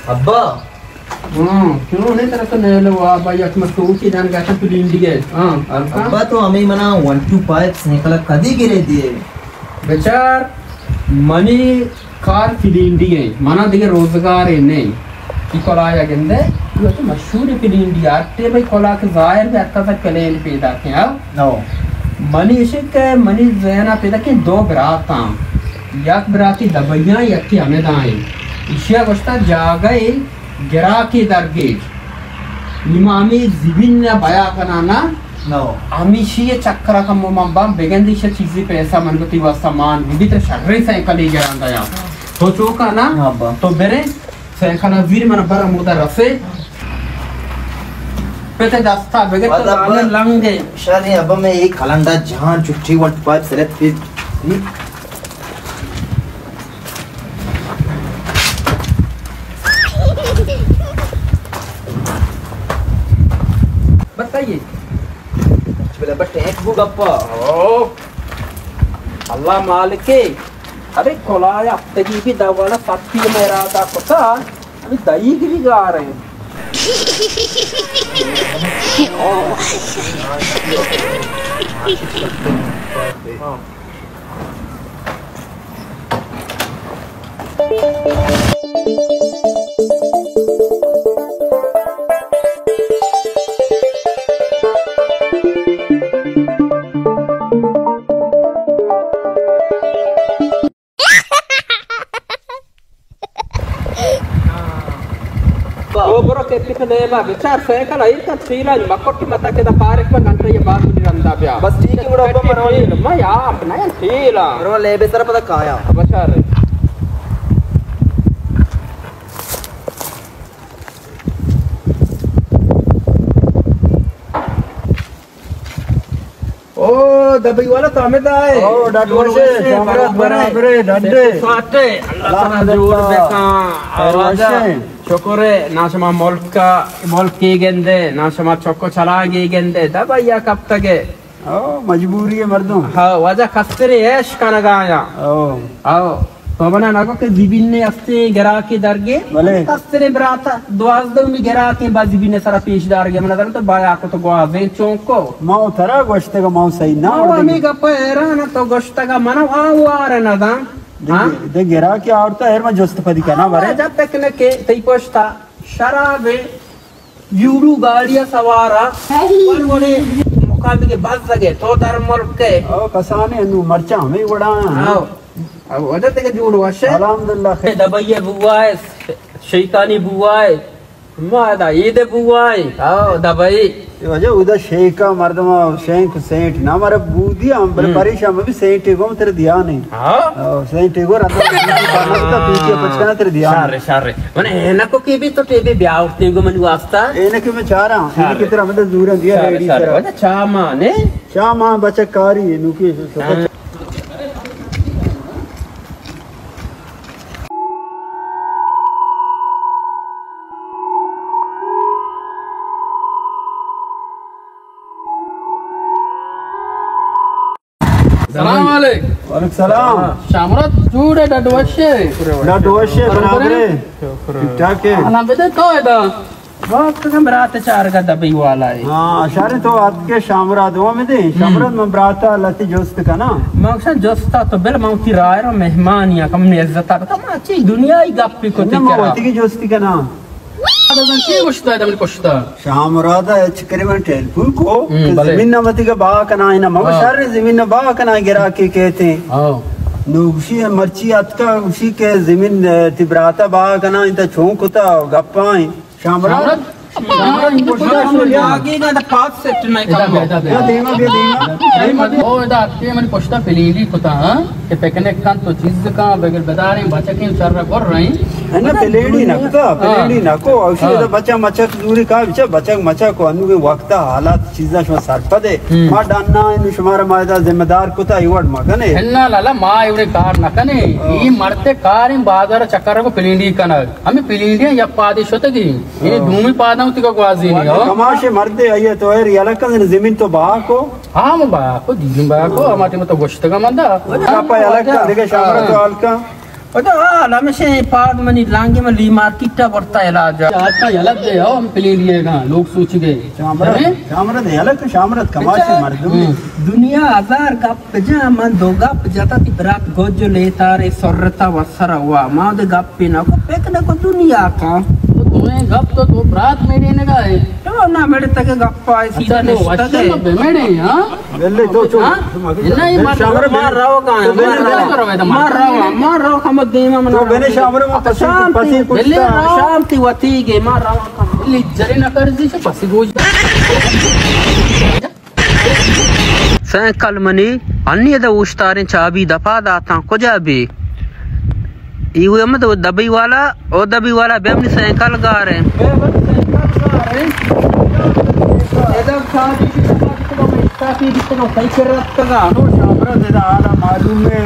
ابا۔ ہاں، کیوں نہیں ترا تو نیلو آبا، یک مسوکی دان گاتا پلینڈی ہے۔ ہاں، الکا؟ ابا تو ہمیں منا ون ٹو فائیو سائیکل کدی گرے دیے؟ بچار، منی کار پلینڈی ہے، منا دیگه روزگار ہے نہیں۔ ای کلا یا گندے، یہ تو مشہور پلینڈی، ہر ٹیم ای کلا کے ظاہر بھی ہر کسا پلین پیدا کے، ہاں؟ نو۔ منی اشی کہ منی ذہن پیدا کے دو برات ہاں۔ یک براتی دبیاں، یکی ہمدائیں۔ ایشی ء گوشتہ جاگہ ء گراکے درگیج۔ نی ما ہمے زمین ء بیا کناں نا۔ نو۔ ہمیشی ء چکر ء کمو من باں، بگندی ایشی ء چیزی پیسہ من گو تئی واسطہ مان بی، ترا شریں سائیکلے گراں دیاں۔ تو چوکا نا؟ ہاں با۔ تو برے سائیکل ء زیر من بر ہمودا رسے۔ پتے دستا بگر تو بس ابا۔ زانے لنگ ہے۔ شریں ابا، میں ایک کلنڈا جہان چھٹی ون ٹو فائیو سلیکٹ پہ۔ بتائیے۔ بلے بس ٹینک بو گپا۔ او۔ اللہ مالکے۔ ارے کلایا ہفتگی بھی دوالا سختی میں ارادہ کتا۔ ابھی دہی کی بھی گار ہے۔ او برو کہ کت لیبا بچار سائیکل ایر کن سیلان مکوٹی متا کہ دا پارک پر گھنٹہ یہ بار مجھے رندا بیا۔ بس ٹھیک ہے، برو، برو، برو۔ ما یا اپنا یا سیلان۔ برو لیبے سر پتا کایا۔ بچار۔ او دبئی والا تو ہمیں دائے۔ او ڈاڈ وشے، شامرات برابرے، برابرے، ڈاڈے۔ ساٹے، اللہ تعالی جوڑ بکاں۔ آواز وشے۔ شکر ہے، نا شما ملک کا، ملک کی گندے، نا شما چکو چلا گی گندے، دبئی یا کب تگے۔ او مجبوری ہے مردم۔ ہاں، واجہ کسترے عیش کنگا یا۔ او۔ او۔ تو منا نگو کہ زمین نے استے گراکے درگے۔ بلے۔ کسترے براتا دوازدہ می گراکے با زمین سرا پیش دار گے۔ منا در تو بایا کو تو گوازیں چونکو۔ ما ترا گوشتگا ما صحیح نہ ما وردگی۔ ہمیں گپ حیران تو گوشتگا منا آوار نہ داں۔ دے، ہاں؟ دے گراکے آورتا ہر ما جست پدی کنا برے۔ جب تک نہ کہ تئی پشتا شراب یورو گاڑی ء سوار ء وڑ وڑے مقابلے بزگ ء تو در ملک ء۔ او کسانے انو مرچاں ہمیں وڑا۔ او، او وجہ تک جوڑ وش۔ الحمدللہ خیر۔ دبئی بوائے، شیطانی بوائے، ما دا عید بوائے۔ او دبئی۔ اے وجہ ادا شیکا مردم شینک سینٹ نہ مر بودی ہم بل ہم۔ پریشان بھی سینٹ گم تر دیا نہیں۔ ہاں۔ او، سائیں ٹیگور اندر پیتی پانک تا پیتی پچکنا تر دیا۔ شر، شر۔ من اینکو کی بھی تو ٹیبی بیا اٹھتے گو من واسطہ۔ اینکو میں چارا، شر۔ اینکو ترا مدد دور دیا شر، ریڈی شر۔ ترا۔ وجہ چا ماں نے؟ چا ماں بچہ کاری ہے، نوکی سوچا۔ ہاں۔ سلام علیک۔ وعلیکم سلام۔ شامرات جوڑ ہے، ڈڈ وش ہے؟ ڈڈ وش ہے، برابر ہے۔ ٹھیک ٹھاک ہے۔ انا بدے تو ادا۔ وقت کم برات چارگا دبئی والا ہے۔ ہاں، شارے تو آت کے شامرات ہوا میں دے۔ شامرات من براتا لتی جست کنا۔ من کشا جستا تو بل من تی رائے رو مہمانی کم نے عزت آتا۔ ما چی دنیای گپی کو تی کرا۔ وتی کی جستی کنا۔ ادا چی گوشتا دمن پشتا؟ شامراد ء چکرے من ٹیلیفون کو ہم، کہ بلے۔ زمین نہ متی کا با کنا ہے نا، مما ہاں۔ شر زمین نہ با کنا گرا کے کہتے ہیں۔ ہاں۔ نو گوشی مرچی اتکا گوشی کہ زمین، تی براتا با کنا انت چون کتا گپائیں۔ شامراد؟ شامراد؟ شامراد، آگے گا دا پاس سیٹ نہیں ادا کم بے، ہو۔ ادا بے۔ یا دیما بے، دیما۔ دیما بے۔ او ادا اتکے من پشتا پلیلی کتا، ہاں؟ کہ پکنک کن تو چیز کن، بگر بداریں بچکیں چر گر رہیں۔ ہے نا، پلیڈی نہ کتا، ہاں۔ پلیڈی نہ کو، اوشی ہاں۔ ادا بچا مچک زوری کا، بچا بچک مچک کو، انو کے وقتا حالات چیزا شما سرپد ہے۔ ہم۔ ما ڈانا انو شمارا ما ادا ذمہ دار کتا، ای وڑ مگنے۔ ہے نا لالا، ما ایوڑے کار نہ کنے۔ ہاں۔ ای مرتے کار ان بازار چکر کو پلینڈی کنگ۔ ہمیں پلینڈی یا پادی شتگی۔ اے ہاں۔ دومی پاداں تیگا گوازی نہیں، ہاں۔ کماشے مردے آئیے تو ایر یلا کن زمین تو با کو۔ ہاں، ما با کو، دیدن با کو، ہاں۔ ہما ٹیم تو گوشتگا من دا۔ کپا یلا کن، دیگه شامرا تو حال کن۔ پدا حال ہمیشہ پاد منی لانگے من لی مارکیٹ ءَ برتا علاج ءَ۔ آتا یلہ دے ہو، ہم پلے لیے گا، لوگ سوچ گئے۔ شامرد، ہیں؟ شامرد یلہ تو شامرد کماشی اچھا۔ مردم۔ ہوں۔ دنیا ہزار گپ جا، من دو گپ جتا تی برات گوج لیتارے سرتا و سر ہوا۔ ما دے گپ پہ نہ کو پک نہ کو دنیا کا۔ تو دوئیں گپ تو دو برات میڑے نگا ہے۔ تو نہ میڑے تک گپ آئے سیدھا اچھا، تو نشتا اچھا ہے۔ میں بے میڑے، ہاں؟ بلے تو چو۔ ہاں؟ نہیں، ما شامرد ما روگا، تو بلے ما روگا، ما روگا، ما روگا، ہم دیما منا تو بلے روگا۔ شامرد ما پسی، شام پسی تی، بلے کچھ رو۔ شام تی وتی گے، ما روگا۔ بلے جرے نہ کر دی، پسی گوج۔ سائیکل منی انی ادا اوشتاریں چابی دپا داتاں، کجا بی؟ ایوے ہم تو دبئی والا، او دبئی والا بیا منی سائیکل گاریں۔ بیا منی سائیکل گاریں۔ ادا چابی بھی دپا دیتگا، میں اشتاپی دیتگا، سائیکل رتگا۔ تو شامرا ادا حالا معلوم ہے،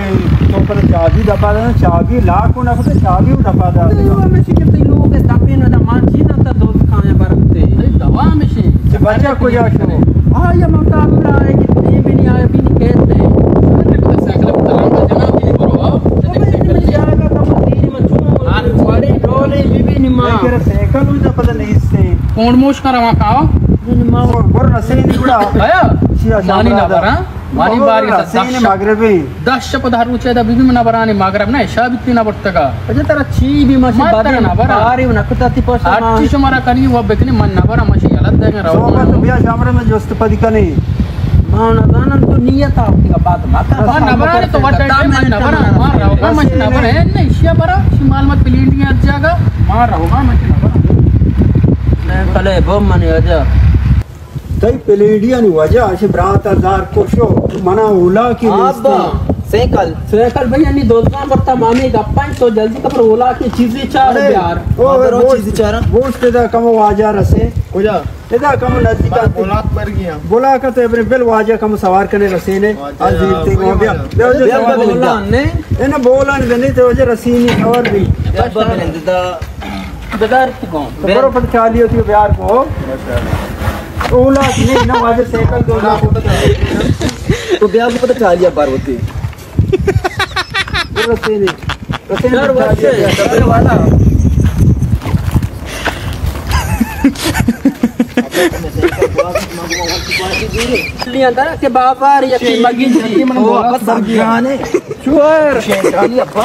تو پر چابی دپا دینا، چابی لاکو نہ کتے، چابی دپا دینا۔ تو ہمیں چی کہ تئی لوگ دپے نہ دا مان چی نہ تا دوست کھایا برتے۔ اے دوا ہمیں چہ بچہ کجا شو؟ آ، یا مقابلہ ہے کہ دیم بی نہیں آیا، بی نہیں کہتے۔ سائیکل پہ تلانگا جنا بی نہیں برو، آؤ۔ ابے، اتنی جاگہ کم تیری مچوں۔ آ، تھوڑی ڈولے بی بی نہیں ماں۔ تیرا سائیکل ہوں جا پتہ نہیں اس سے۔ کون موش کا رواں کھاؤ؟ نہیں، نہیں، ماں۔ اور، اور رسے نہیں گڑا۔ آیا؟ شیا مانی شامرا نہ دا۔ برا، مانی اور باری رسے نہیں دس مغربی۔ دس شپ دہ روچے دا بی بی من نبرانی مغرب نہ عشاء بیتی نبرتگا۔ اچھا ترا چی بی ماشی مات بعد ترا نبرا۔ کاری نکتا تی پوسا ہر ما۔ چی شمارا کنی و بکنی من نبرا ماشی غلط دے رو۔ صحبت بیا شامرا میں جست پدی کنی۔ ما نزانن تو نیت آو تی بعد ما کا۔ ما نبرا تو وٹ من نبرا ما روگا ماشی نبرا ہے نہیں شیا برا شمال مت پلینڈی ہر جاگا ما روگا ماشی نبرا۔ میں کلے بم من اجا۔ تئی پلیڈیانی وجہ اش برات ءَ زار کشو، منا اولاکے نیست۔ سیکل۔ سیکل بھئی، انی دوستاں برتا مامی گپاں تو جلدی کپر اولاکے چیزے چار ارے، بیار۔ او، او، برو بوشت، چیزے چاراں۔ بوشت ادا کمو واجہ رسے۔ کجا؟ ادا کمو نزدیک آتے۔ بولاک برگی ہم۔ بولاک تو ابن بل واجہ کمو سوار کنے رسینے۔ واجہ آ زیرتے گو بیا۔ بیا۔ بیا، بیا، بیا۔ بولان نے۔ انا بولان دے نہیں تو وجہ رسینی اور بھی۔ بیا، بیا، بیا۔ بدار تی گون۔ تو برو پد چالی ہوتی بیار کو۔ اولا نہیں، نہ واجہ سائیکل دو لا۔ تو بیا کو پتہ چالیا بار ہوتی۔ رسینے۔ رسینے۔ سر، واجہ، سر والا۔ نہیں آتا کہ بابا یکی مگی جی۔ او، بس سمجھانے۔ چور۔ شیطانی ابا۔